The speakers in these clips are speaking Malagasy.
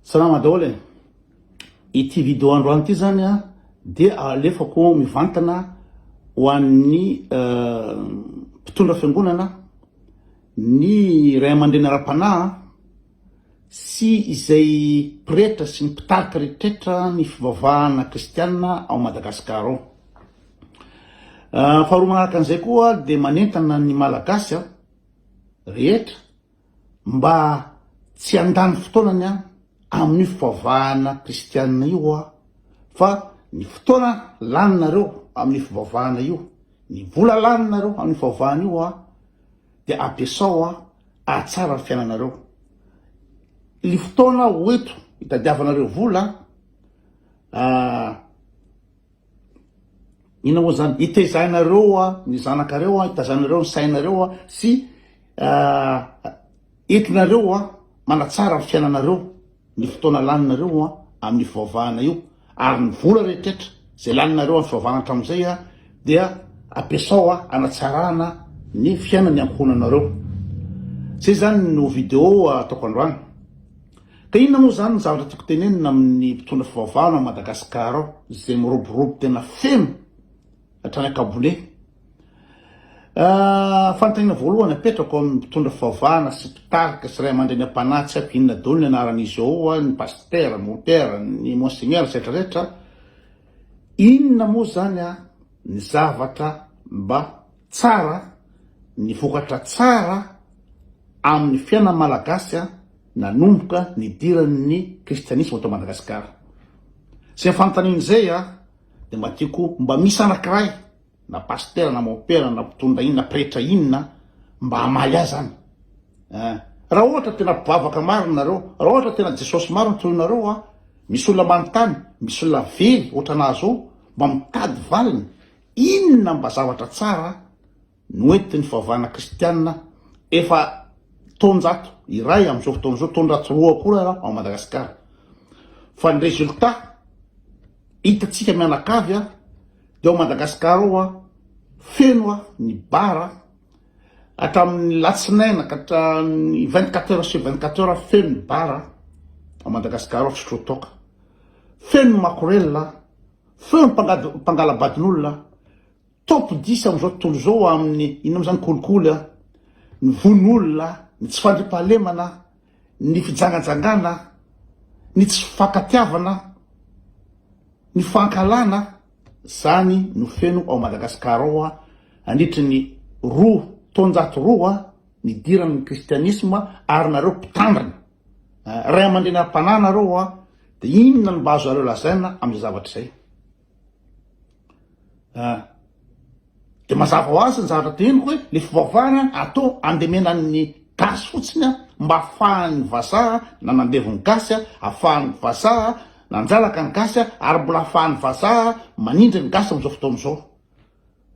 Salama daholo e! Ity video androany ity zany a dia alefako mivantana ho an'ny mpitondra fiangonana, ny ray aman-dreny ara-panahy sy izay pretra sy ny mpitarika rehetrretra ny fivavahana kristiana ao Madagasikara ao. Faharoa manaraka an'izay koa dia manentana ny Malagasy rehetra mba tsy handany fotoanany amin'io fivavahana kristiana io aho fa ny fotoana laninareo amin'io fivavahana io, ny vola laninareo amin'io fivavahana io aho dia ampiasao aho ahatsara ny fiainanareo. Ny fotoana ho eto hitadiavanareo vola Inona moa zany? Itezainareo ny zanakareo, itazanareo ny sainareo sy entinareo manatsara ny fiainanareo ny fotoana laninareo amin'ny fivavahana io ary ny vola rehetrretra izay laninareo amin'ny fivavahana hatramin'izay dia ampiasao hanatsarana ny fiainan'ny ankohonanareo. Zay zany no video ataoko androany. Ka inona moa izany ny zavatra tiako tenenina amin'ny mpitondra fivavahana ao Madagascar ao izay miroborobo tena feno hatrany an-kabone? Fanontaniana voalohany apetrako amin'ny mpitondra fivavahana sy mpitarika sy ray aman-dreny am-panahy tsy haiko inona daholo ny anaran'izy ao, ny pasitera, mompera, ny monseigneur sy rehetra rehetra, inona moa izany ny zavatra mba tsara, ny vokatra tsara amin'ny fiainan'ny Malagasy nanomboka nidiran'ny kristianisma tao Madagasikara. Izay fanontaniana izay dia mba tiako mba misy anankiray na pasitera na mompera na mpitondra inona pretra inona mba hamaly ahy zany. Eh, raha ohatra tena mpivavaka marina nareo, raha ohatra tena Jesosy marina torinareo a, misy olona manontany, misy olona very ohatran'ahy zao mba mitady valiny, inona mba zavatra tsara noentin'ny fivavahana kristianina efa taonjato iray amin'izao fotoana izao, taonjato roa akory ara ao Madagasikara. Fa ny résultat hitantsika mianakavy a, dia ao Madagasikara ao a, feno a ny bar hatramin'ny latsinaina ka hatramin'ny 24 heures sur 24 heures feno ny bar ao Madagasikara ao fisotroan-toaka. Feno ny makorelina, feno mpangala-badin'olona. Top dix amin'izao tontolo izao amin'ny inona moa izany kolikoly a, ny vono olona, ny tsy fandriampahalemana, ny fijangajangana, ny tsy fifankatiavana, ny fankahalana, zany no feno ao Madagascar ao a, andritry ny roa taonjato roa nidiran'ny kristianisma ary nareo mpitandrina, ray aman-dreny ara-panahy nareo a, dia inona no mba azonareo lazaina amin'izay zavatra izay? Ah. De mazava ho azy ny zavatra teneniko hoe le fivavahana atao andemena ny gasy fotsiny a mba afahan'ny vazaha nanandevo ny gasy a, afahan'ny vazaha nanjalaka ny gasy a, ary mbola afahan'ny vazaha manindry ny gasy amin'izao fotoana izao.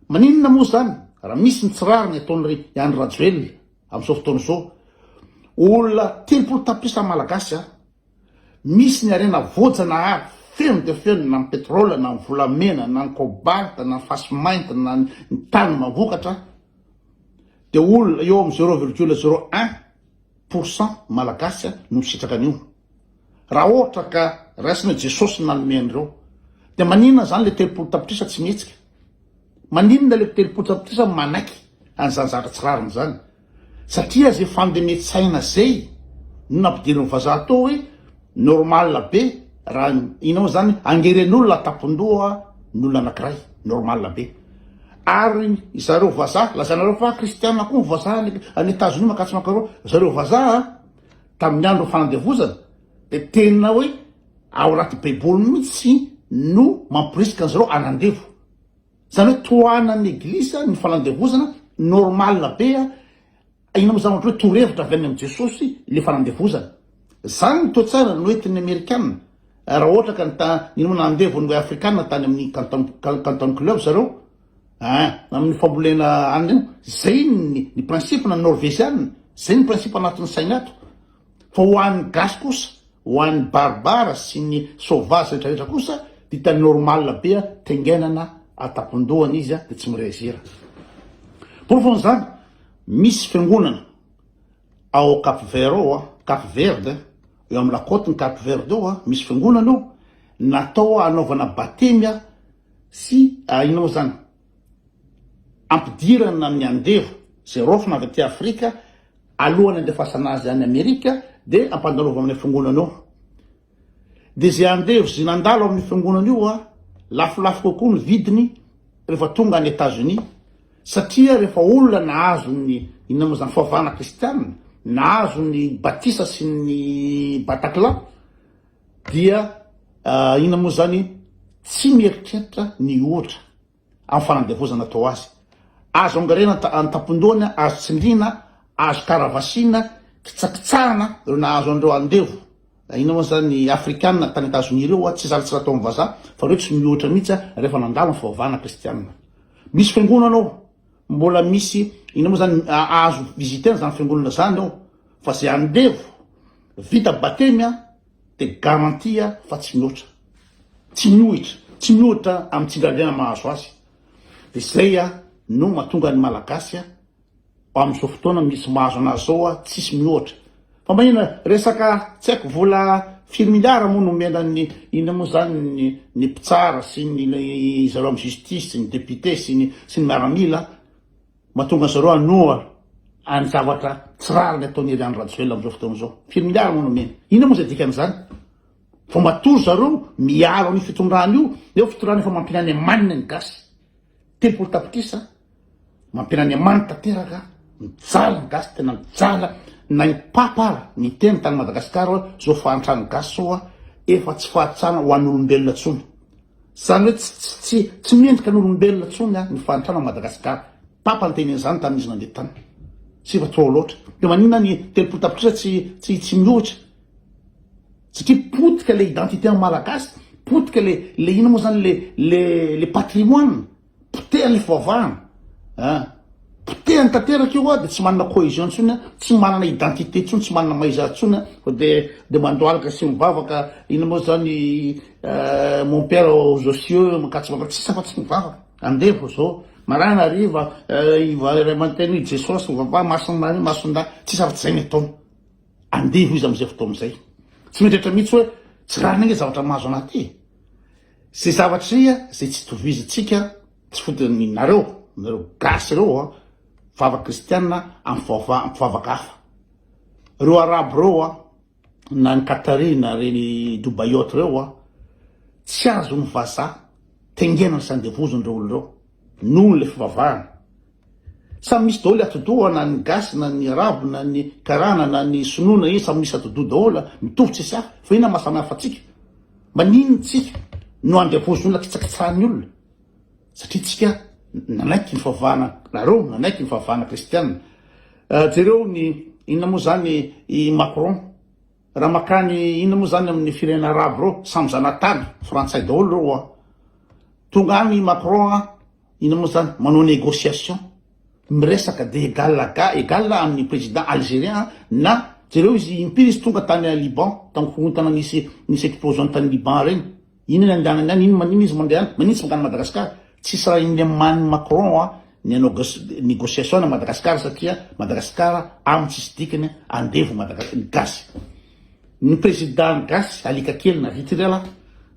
Maninona moa zany raha misy ny tsy rariny ataon'i Andry Rajoelina amin'izao fotoana izao? Olona 30 tapitrisa malagasy a Misy ny harena voajanahary feno dia feno na ny pétrole na ny volamena na ny cobalt na ny fasimainty na ny tany mamokatra dia olona eo amin'ny zéro virgule zéro un pour cent malagasy no misitraka an'io. Raha ohatra ka raisina hoe Jesosy no nanome an'ireo dia maninona izany le 30 tapitrisa tsy mihetsika? Maninona le 30 tapitrisa manaiky an'izany zavatra tsy rariny izany? Satria ze fandemen-tsaina zay no nampidirin'ny vazaha tao hoe normal be raha inona moa zany angeren'olona an-tampon-doha ny olona anakiray, normal be. Ary zareo vazaha, lazainareo fa kristiana koa ny vazaha any any Etazonia mankatsy mankaroa, zareo vazaha tamin'ny andron'ny fanandevozana de tena hoe ao anaty baiboly mihitsy no mamporisika an'zareo hanandevo. Zany hoe tohanan'ny eglise ny fanandevozana, normal be a, inona moa zany ohatra hoe torohevitra avy any amin'i Jesosy le fanandevozana. Zany ny toe-tsaina noentin'ny amerikana raha ohatra ka ny ta, inona moa nandevo ny afrikana tany amin'ny Canton, Canton Club zareo, ein, amin'ny fambolena any io, zay ny ny principe na ny norveziana, zay ny principe anatin'ny sainy ato. Fa ho an'ny gasy kosa, ho an'ny barbare sy ny sauvage rehetra rehetra kosa dia hita normal be tengenana atapon-dohany izy dia tsy mi-reagir. Porofon'izany, misy fiangonana ao Cap Vert ao, Cap Verde, eo amin'ny la côte ny Cap Verde eo, misy fiangonana eo, natao hanaovana batemy sy inona moa zany, ampidirana ny andevo izay raofina avy aty Afrika alohan'ny andefasana azy any Amerika dia ampandalovana amin'ilay fiangonana eo. Dia izay andevo izay nandalo amin'io fiangonana io a, lafolafo kokoa ny vidiny rehefa tonga any Etazonia, satria rehefa olona nahazo ny inona moa izany fivavahana kristiana, nahazo ny batisa sy ny bataclan dia inona moa izany tsy mieritreritra ny ohatra. amin'ny fanandevozana atao azy. Azo angarena an-tampon-dohany, azo tsindriana, azo karavasiana, kitsakitsahana ireo nahazo an'ireo andevo. Inona moa izany afrikana tany Etazonia ireo, tsy zary tsy raha tao amin'ny vazaha, fa ireo tsy mihoatra mihitsy rehefa nandalo ny fivavahana kristianina. Misy fiangonana ao, mbola misy, inona moa izany, azo visiter-na izany fiangonana izany ao, fa izay andevo vita batemy dia garantie fa tsy mihoatra. Tsy miohitra, tsy miohitra amin'ny tsindrandraina mahazo azy. Dia izay no mahatonga ny Malagasy amin'izao fotoana misy mahazo anazy izao tsisy miohatra. Fa maninona resaka tsy haiko vola firy milliards moa nomena ny inona moa izany ny ny mpitsara sy ny zareo amin'ny justice sy ny député sy ny sy ny miaramila Mahatonga zareo hanohana any zavatra tsy rariny ataon'i Hery Andry Rajoelina amin'izao fotoana izao. Firy milliards moa nomeny? Inona moa izay dikan'izany? Vao matory zareo miaro an'io fitondrana io, nefa fitondrana efa mampiana any amaniny ny gasy. 30 tapitrisa mampiana any amany tanteraka, mijaly ny gasy, tena mijaly. Na ny Papa ara niteny tany Madagasikara hoe zao fahantran'ny gasy zao efa tsy fahatsana ho an'olombelona intsony. Zany hoe tsy tsy tsy tsy mendrika ny olombelona tsony ny fahantrana ao Madagascar. Papa niteny an'izany tamin'izy nandeha tany. Tsy efa trop loatra. De maninona ny 30 tapitrisa tsy tsy tsy mihoatra? Satria potika le identité en malagasy, potika le le inona moa zany le le le patrimoine. Potehany le fivavahana ah. Potehany tanteraka io ah, de tsy manana cohesion intsony ah, tsy manana identité intsony, tsy manana maha izy azy intsony ah, fa de de mandohalika sy mivavaka, inona moa zany mon père aux cieux, makatso makatso, tsisy afa-tsy mivavaka, andevo zao, maraina hariva, ray aman-teny, Jesosy, mivavaha, masina Maria, masindahy, tsisy afa-tsy zay ny ataony. Andevo izy am'izay fotoana izay. Tsy mieritreritra mihitsy hoe tsy rariny ange zavatra mahazo anah ty e. Zay zavatra zay a, zay tsy itovizintsika, tsy fotony nareo, nareo gasy reo a, mpivavaka kristiana am fivavaha mpivavaka hafa. Reo arabo reo a, na ny qatari na reny dubaïot reo a, tsy azon'ny vazaha tengenana sy andevoziny reo olo reo, noho le fivavahana. Samy misy daholo atidoha na ny gasy na ny arabo na ny karana na ny sinoa na iza samy misy atidoha daholo mitovy tsisy hafa fa inona maha samy hafa antsika? Maninona tsika no andevozon'olona kitsakitsahan'ny olona? Satria tsika nanaiky ny fivavahana nareo nanaiky ny fivavahana kristiana. Jereo ny inona moa zany i Macron raha makany inona moa zany amin'ny firenena arabo reo samy zanatany frantsay daholo reo a tonga any i Macron a Inona moa zany? Manao négociation, miresaka de égal à égal amin'ny président algérien na jereo izy impiry izy tonga tany Liban tamin'ny korontana nisy nisy explosion tany Liban reny. Inona ny andehanany any? Inona maninona izy mandeha any? Maninona tsy mankany Madagascar? Tsisy raha inona manin'i Macron a ny hanao négociation any Madagascar satria Madagascar aminy tsisy dikany andevo Madagascar ny gasy. Ny président gasy alika kely na vita indray lah.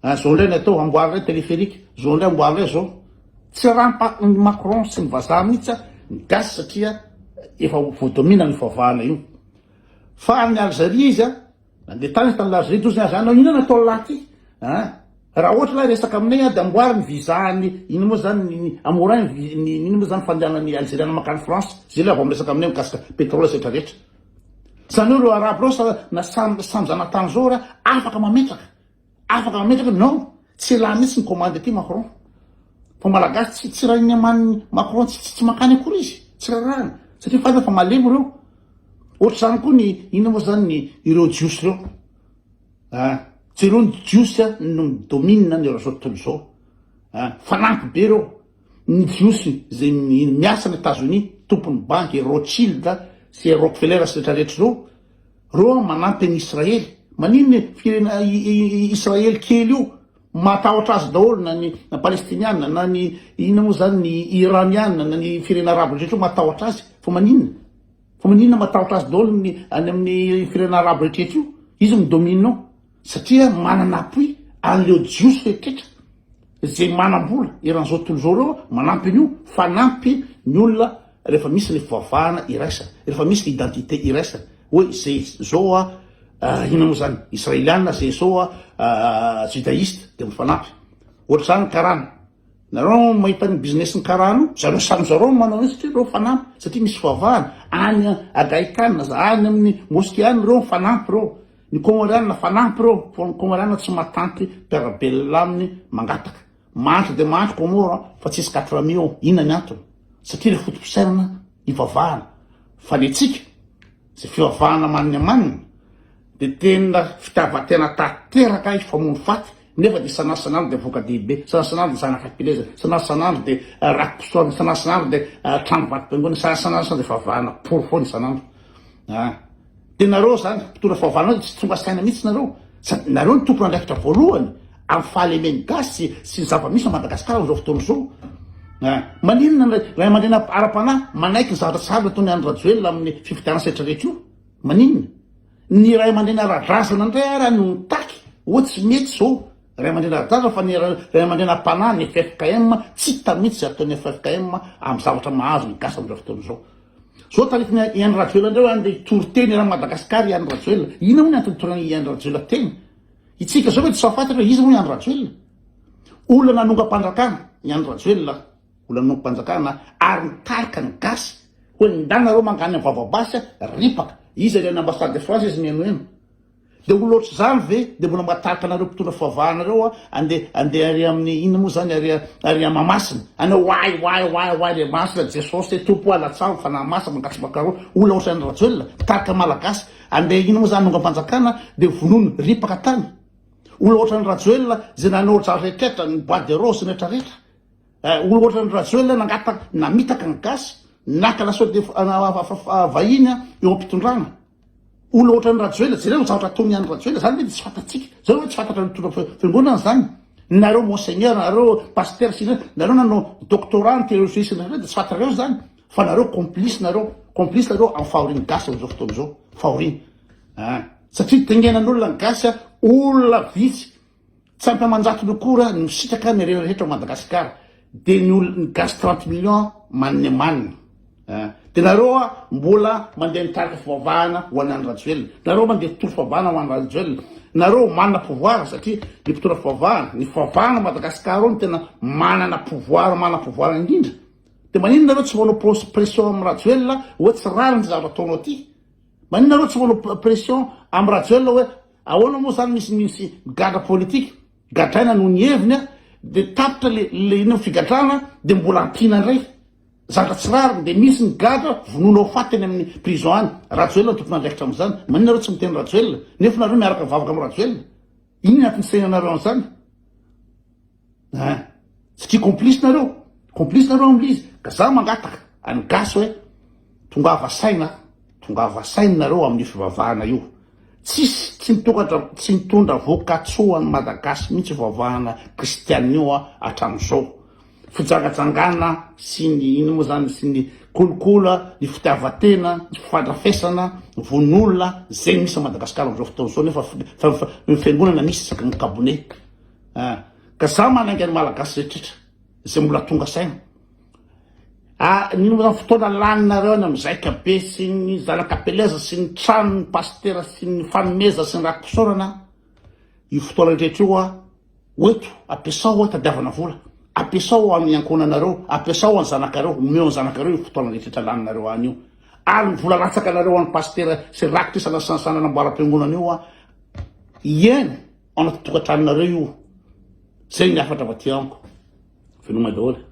Ah, zao indray ny atao, amboary indray téléphérique, zao indray amboary indray zao. Tsy raha ny Macron sy ny vazaha mihitsy ny gasy satria efa voadomina ny fivavahana io. Fa any Algérie izy a, nandeha tany izy tany Algérie, dozy ny azy any, inona natao lahy ty? Ah, raha ohatra lahy resaka aminay a, de amboary ny visa ny, inona moa zany, ny, amoray ny, ny, inona moa zany fandehanan'ny Algériana mankany France, zay lahy vao miresaka aminay mikasika pétrole sy rehetra rehetra. Zany hoe ireo arabo ireo sa na samy samy zanatany zao ra afaka mametraka afaka mametraka non tsy elah mihitsy ny commande aty Macron fa malagasy tsy tsy rain'ny aman'ny Macron tsy tsy makany akory izy tsy rarahany satria fantany fa malemy ireo ohatr'izany koa ny inona moa zany ny ireo jiosy ireo ah jereo ny jiosy no mi-domine ny zao tontolo izao ah fanampy be ireo Ny Jiosy izay miasa any Etazonia, tompon'ny banky Rothschild sy Rockefeller sy rehetra rehetra ireo, ireo manampy an'i Israely. Maninona e, firenena Israely kely io, matahotra azy daholo na ny Palestiniana na ny inona moa zany ny Iraniana na ny firenena arabo rehetra io matahotra azy. Fa maninona? Fa maninona matahotra azy daholo ny any amin'ny firenena arabo rehetra rehetra io? Izy mi-domine ao satria manana appui an'ireo jiosy rehetra izay manam-bola eran'izao tontolo izao ireo manampy an'io, fanampy ny olona rehefa misy ilay fivavahana iraisana, rehefa misy identité iraisana hoe izay zao a inona moa zany israeliana, izay zao a judaïste dia mifanampy. Ohatr'izany karana. Nareo mahita ny business ny karana io, zareo samy zareo no manao an'io satria reo mifanampy, satria misy fivavahana, any Agaikana, any amin'ny mosquée any reo mifanampy reo, ny Comoriana mifanampy reo, fa ny Comoriana tsy mahatanty mpiara-belona aminy mangataka. Mahantra dia mahantra Comore fa tsisy quatre mille ao, inona ny antony? Satria le foto-pisainana ivavahana, fa ny antsika izay fivavahana amaniny amaniny dia tena fitiavan-tena tanteraka hifamono faty, Nefa dia isan'andro isan'andro dia voka-dehibe, isan'andro isan'andro dia zanak'ampilezana, isan'andro isan'andro dia raki-pisaorana, isan'andro isan'andro dia trano vato-piangonana, isan'andro isan'andro dia fivavahana pory foana isan'andro. Ah. Dia nareo zany, mpitondra fivavahana nareo tsy tonga saina mihitsy nareo. Sady nareo no tompon'andraikitra voalohany amin'ny fahalemen'ny gasy sy ny zava-misy ao Madagasikara amin'izao fotoana izao. Ah. Maninona ny ray aman-dreny ara-panahy manaiky ny zavatra tsy rariny ataon'i Andry Rajoelina amin'ny fifidianana sy rehetra rehetra io? Maninona? Ny ray aman-dreny ara-drazana indray ara no mitaky hoe tsy mety izao ray aman-dreny ara-drazana fa ny ray aman-dreny ara-panahy ny ffkm tsy hita mihitsy izay ataon'ny ffkm amin'ny zavatra mahazo ny gasy amin'izao fotoana izao. Izao taritin'i i Andry Rajoelina indray hoe andeha hitory teny eran'i Madagasikara i Andry Rajoelina. Inona moa ny antony itorian'i i Andry Rajoelina teny? Itsika izao ve tsy fantatra hoe iza moa i Andry Rajoelina? Olona nanongam-panjakana i Andry Rajoelina. Olona nanompo-panjakana ary nitarika ny gasy hoe ndà nareo mankany am vava basy a, ripaka, iza ilay any ambassade de France izy mihainohaino, de olona ohatr'izany ve de mbola matarika anareo mpitondra fivavahana reo a, ande ande ary amin'ny inona moa zany ary ary a Mahamasina, any oay oay oay oay le masina Jesosy e Tompo o alatsaho ny fanahy masina mankatsy mankaroa, olona ohatran'i Rajoelina mpitarika malagasy ande inona moa zany hanongam-panjakana de vonoina ripaka tany, olona ohatran'i Rajoelina zay nanao zavatra rehetra ny bois de rose ny rehetra rehetra. Eh, olona ohatran'i Rajoelina nangataka, namitaka ny gasy, naka lasode vahiny eo am-pitondrana. Olona ohatran'i Rajoelina, jereo ny zavatra ataon'i Andry Rajoelina, zany ve dia tsy fantatsika? Zany ve tsy fantatra ny mpitondra fiangonana zany? Nareo monseigneur, nareo pasteur sy ny nareo nanao doctorat ny théologie sy ny dia tsy fantatrareo zany fa nareo complice nareo, complice nareo amin'ny fahorian'ny gasy amin'izao fotoana izao, fahoriana. Ah, satria dinganan'olona ny gasy, olona vitsy Tsy ampy aman-jatony akory ny misitraka ny harena rehetra ao Madagascar de ny ol ny gasy 30 millions maninemanina eh. De nareo a mbola mandeha mitarika fivavahana ho an'i Andry Rajoelina, nareo mandeha tory fivavahana ho an'i Rajoelina, nareo manana pouvoir satria ny mpitondra fivavahana, ny fivavahana ao Madagascar ao no tena manana pouvoir, manana pouvoir indrindra. De maninona nareo tsy manao pression amin'i Rajoelina hoe tsy rariny ty zavatra ataonao ty? Maninona nareo tsy manao pression amin'i Rajoelina hoe Ahoana moa zany misy misy gadra politique gadraina noho ny heviny a de tapitra le le inona figadrana de mbola ampiana indray zavatra tsy rariny de misy ny gadra vonoina ho faty any amin'ny prison any Rajoelina no tompon'andraikitra amin'izany maninona nareo tsy miteny Rajoelina nefa nareo miaraka mivavaka amin'i Rajoelina inona ny antony fisainanareo an'izany Hein! Satria complice nareo, complice nareo amle izy, ka za mangataka any gasy hoe tongava saina, tongava saina nareo amin'io fivavahana io, tsisy tsy mitokatra tsy mitondra vokatsoa an'i Madagasy mihitsy io fivavahana kristianina io hatramin'izao, fijangajangana sy ny inona moa zany sy ny kolikola, ny fitiavatena, ny fifandrafesana, ny vono olona, zay no misy a Madagasikara amin'izao fotoana izao nefa ny fiangonana misy isaky ny kabone. Ah, ka za manainga ny malagasy rehetrretra izay mbola tonga saina. Ah, ny inona fotoana laninareo any amin'ny zaika be sy ny zanak'Apeleza sy ny tranon'ny pasitera sy ny fanomeza sy ny raki-pisaorana, io fotoana rehetra io ah, ho eto, ampiasao ah, tadiavana vola, ampiasao amin'ny ankohonanareo, ampiasao an'ny zanakareo, omeo ny zanakareo io fotoana rehetrretra laninareo any io. Ary ny vola latsaka anareo any pasitera sy rakitra isan'asan'asana namboaram-piangonana io ah, ieny. Ao anaty tokantranonareo io. Zay ny hafatra avy aty amiko. Veloma daholo.